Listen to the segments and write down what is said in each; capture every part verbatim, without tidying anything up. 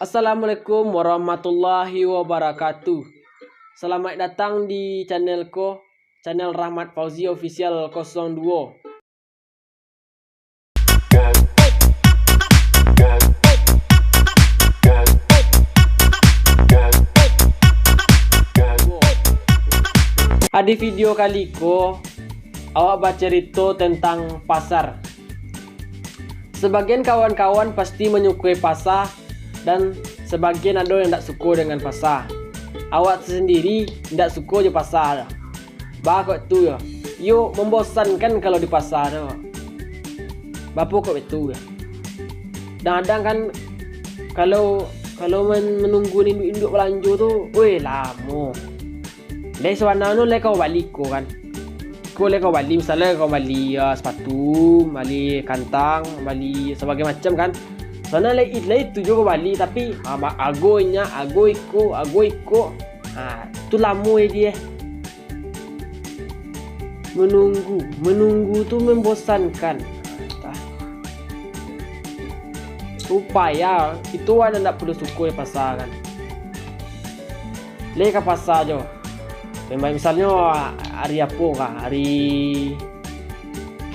Assalamualaikum warahmatullahi wabarakatuh. Selamat datang di channel ko, channel Rahmat Fauzi Official kosong duo. Di video kali ko, awak bacarito tentang pasar. Sebagian kawan-kawan pasti manyukoi pasar, dan sebagian ado yang ndak suko dengan pasar. Awak sendiri ndak suko jo pasar. Baa kok tu yo? Yo, membosankan kalau di pasar tu. Bapo kok itu yo? Kadang-kadang kan, kalau, kalau men-, menunggu induak-induak balanjo tu, weh, lamo. Lai sabananyo lai ka bali ko kan. Ko lai ka bali, misalnyo ka bali, ah, sapatu, bali kantang, bali sabagai macam kan. Sabananyo lai, lai itu juo ka bali, tapi, ah, ma-, ago inyo, ago iko, ago iko. Ah, tu lamo di eh. Menunggu, menunggu tu membosankan. Ah. Supaya itu wan ndak perlu suko di pasar kan. Lai ka pasar jo. Memang misalnyo hari apo ka, hari,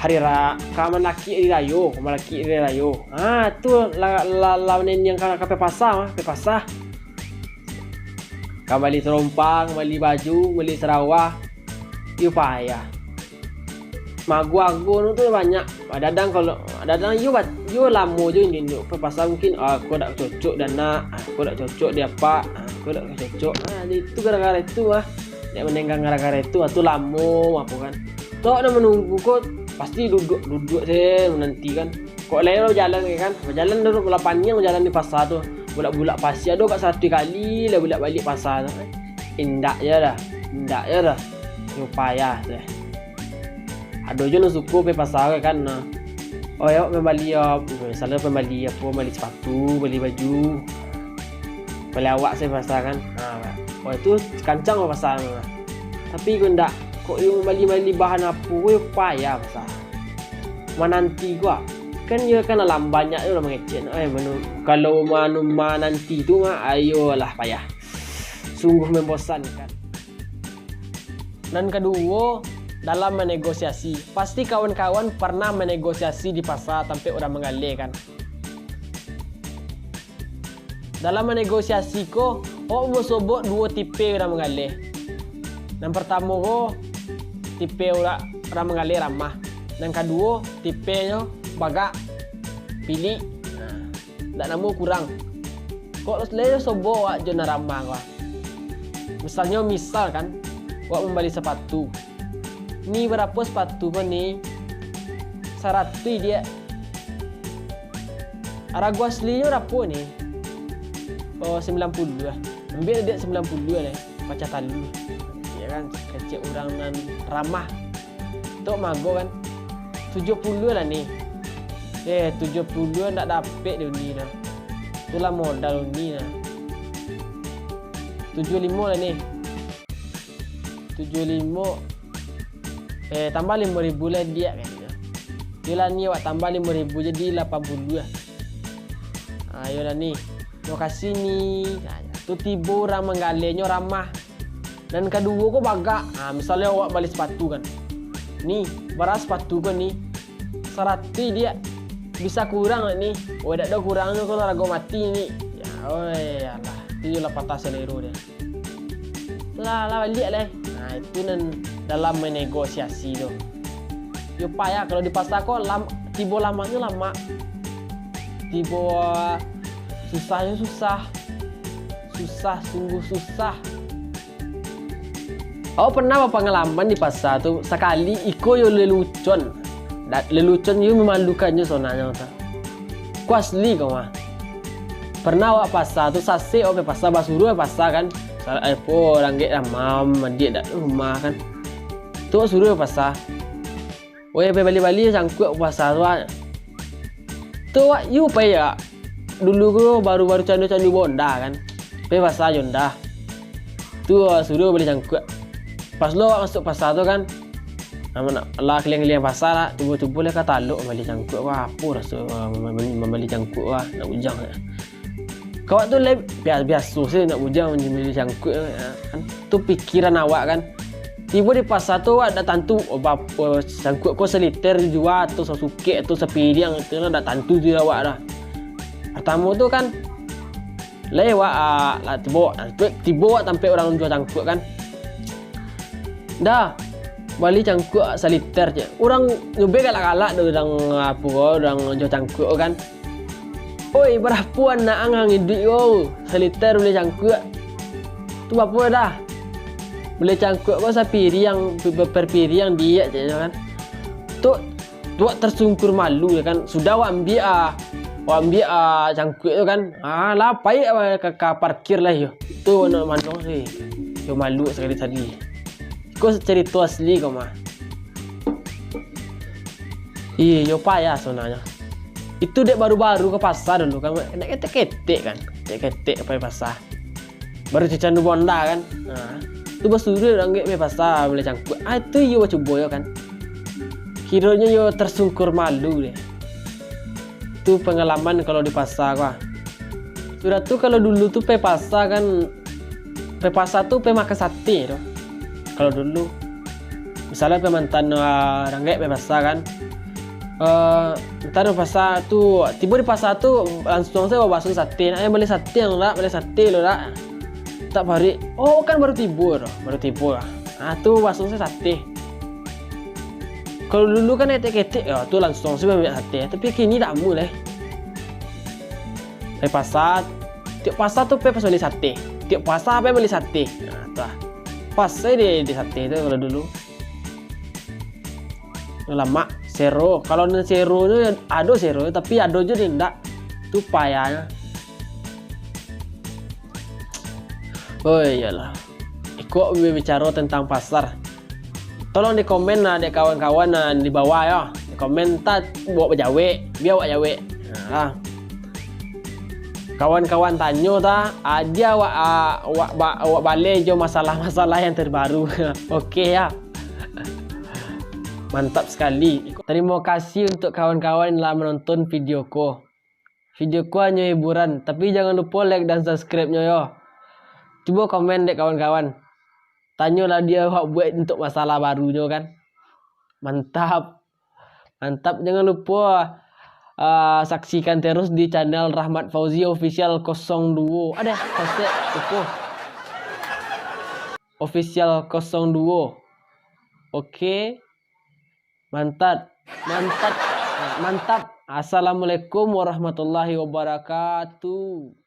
hari ra-, ka manakik hari rayo, ka manakik hari rayo. Ha, tu lah, lah, lah niniang ka, ka pai pasar mah, pai pasar. Ka bali salompang, bali baju, bali sarawa. Iyo payah. Mago-ago tu banyak. Kadang kalau, kadang iyo bat-, iyo lamo jo induak-induak pai pasar mungkin, ah, ko dak cocok di anak, ah, ko dak cocok di apak, ah, ko dak cocok. Ah, itu gara-gara itu ah. Dak mandenggang gara-gara itu, ah, tu lamo apo kan. Tok nak menunggu ko pasti duduak-duduak se menanti kan. Kok lai bajalan kan? Bajalan dulu, lah paniang bajalan di pasar tu. Bulak-bulak pasar ado kak satu kali lah bulak baliak pasar tu. Indak je dah. Indak je dah. Yo payah tu. Ado juo nan suko pai pasar kan, nah. Oh, awak mambali, ah, misalnyo mambali apo, mambali sapatu, bali baju. Mambali awak se pasar kan. Ha, oh, itu kancang pasar tu. Tapi ko ndak, kok yo mambali-bali bahan apo, ko yo payah pasar. Mananti ko, ah. Kan yo kan alam banyak tu lah mangecek. Eh, manu-, kalau manu-, mananti tu mah, ayolah payah. Sungguh membosankan. Nan kaduo, dalam manegosiasi. Pasti kawan-kawan pernah manegosiasi di pasar tampek urang manggaleh kan. Dalam manegosiasi ko, awak basobok duo tipe urang manggaleh. Nan partamo ko, tipe urang, urang manggaleh ramah. Nan kaduo, tipenyo bagak, pilik. Nah. Ndak namo kurang. Kok lai sobok awak jo nan ramah ko. Misalnyo, misal kan, awak mambali sapatu. Ni, barapo sapatu ko ni? Saratuih, Diak. Arago aslinyo barapo ni? Oh, sambilan puluah lah. Ambiak, Diak, sambilan puluah lah. Pacah talu. Yo kan, kecek urang nan ramah. Tok mago kan. Tujuah puluah lah ni. Eh, tujuah puluah ndak dapek di uni tu. Itulah modal uni tu. Tujuah limo lah ni. Tujuah limo. Eh, tambah limo ribu lah, Diak, kan. Yolah ni, awak tambah limo ribu jadi lapan puluah lah. Ah, yolah ni. Makasih ni. Ah, tu tibo urang manggalehnyo ramah. Nan kaduo ko bagak. Ha, misalnyo awak bali sapatu kan. Ni, bara sapatu ko ni? Saratuih, Diak. Bisa kurang ni? Oh, dak ado kurangnyo ko, arago mati ni. Ya, oi, alah. Tu lah patah salero dia. Lah, lah baliak lah. Nah, itu nan dalam manegosiasi tu. Yo payah kalau di pasar ko lam-, tibo lamahnyo lamak. Tibo susahnyo susah. Susah, sungguh susah. Awak pernah bapangalaman di pasar tu, sakali iko yo lelucon. Da-, lelucon yo memalukan jo sonanyo tu. Ko asli ko mah. Pernah awak pasar tu, sasek awak pai pasar, basuruah pai pasar kan. Sa-, eh, po, ranggek lah, mam, adiak dak rumah kan. Tu awak suruah pai pasar. Weh, pai bali-bali cangkuak pasar tu, ah. Tu awak yu pai, ah. Dulu ko baru-baru candu-candu bonda kan. Pai pasar jo bonda. Tu, ah, suruah bali cangkuak. Pas lo awak masuak pasar tu kan. Amun nak lah keliling-keliling pasar lah, cubo-cubo lah ka talok bali cangkuak, wah, apo raso, ah, mambali, mambali cangkuak, wah, nak bujang. Kawak tu lai bia-, biaso se nak bujang mambali cangkuak, kan. Tu pikiran awak, kan. Tibo di pasa tu awak dak tantu, oh, bap-, oh, cangkuak ko saliter jua, atau sasukek, atau sapiriang, tu lah dak tantu tu awak dah. Partamo tu, kan, lai awak, ah, lah tibo, tibo awak tampek urang jua cangkuak, kan. "Dah, bali cangkuak saliter," cek. Urang nyo be galak-galak tu, urang apo ko, urang jua cangkuak ko, kan. "Oi, barapo anak ang iduik ko? Saliter bali cangkuak." "Tu barapo dah?" "Bali cangkuak ko sapiriang, pe-, pe-, per piriang diak," ceknyo, kan. Tu, tu awak tarsungkur malu, yo kan. Sudah awak ambiak, ah, awak ambiak, ah, cangkuak tu, kan. Ah, lah paik awak ka, ka parkir lah yo. Tu nak mano sih. Yo malu sakali-sakali. Ko carito asli ko mah. Iyo, payah sabananyo. Itu dek baru-baru ka pasa dulu kan, dek ketek-ketek kan, ketek-ketek pai pasa. Baru cican duo bonda kan. Nah, tu basuruah urang gaek pai pasa bali cangkuak. Ah, itu iyo bacubo yo kan. Kironyo yo tarsungkur malu deh. Tu pangalaman kalau di pasa ko ah. Sudah tu kalau dulu tu pai pasa kan, pai pasa tu pai makan sate tu. Kalau dulu, misalnyo pai mantan, ah, urang gaek pai pasa kan. Eh, mantan pai pasa tu, tibo di pasa tu langsuang sajo babaso sate. "Nak bali sate lo dak, bali sate lo dak?" Tak parik. "Oh, kan baru tibo tu, baru tibo lah." Ah, tu babaso sajo sate. Kalau dulu kan ketek-ketek, yo tu langsuang sajo maambiak sate. Tapi kini dak amuah lai. Pai pasa, tiok pasa tu pai pasa bali sate. Tiok pasa pai bali sate. Nah, tu lah. Pasa di, di sate tu kalau dulu. Lamak, sero. Kalau nan sero tu ado sero, tapi ado juo nan indak. Tu payahnyo. Oh iyolah. Iko bicaro tentang pasar. Tolong di komen lah dek kawan-kawan lah di bawah yo. Di komen ta buek bajawek, bia awak jawek. Nah, lah. Kawan-kawan tanyo ta, aja awak, ah, awak ba-, awak baleh jo masalah-masalah yang terbaru. Oke ya. Mantap sekali. Terima kasih untuk kawan-kawan yang lah menonton video ko. Video ko hanyo hiburan, tapi jangan lupo like dan subscribe-nyo yo. Cubo komen dek kawan-kawan. Tanyolah di awak buek untuk masalah barunyo kan. Mantap. Mantap. Jangan lupo, ah, saksikan terus di channel Rahmat Fauzi Official kosong duo. Ada kosek, lupo. Official kosong duo. Oke. Mantap. Mantap. Mantap. Assalamualaikum warahmatullahi wabarakatuh.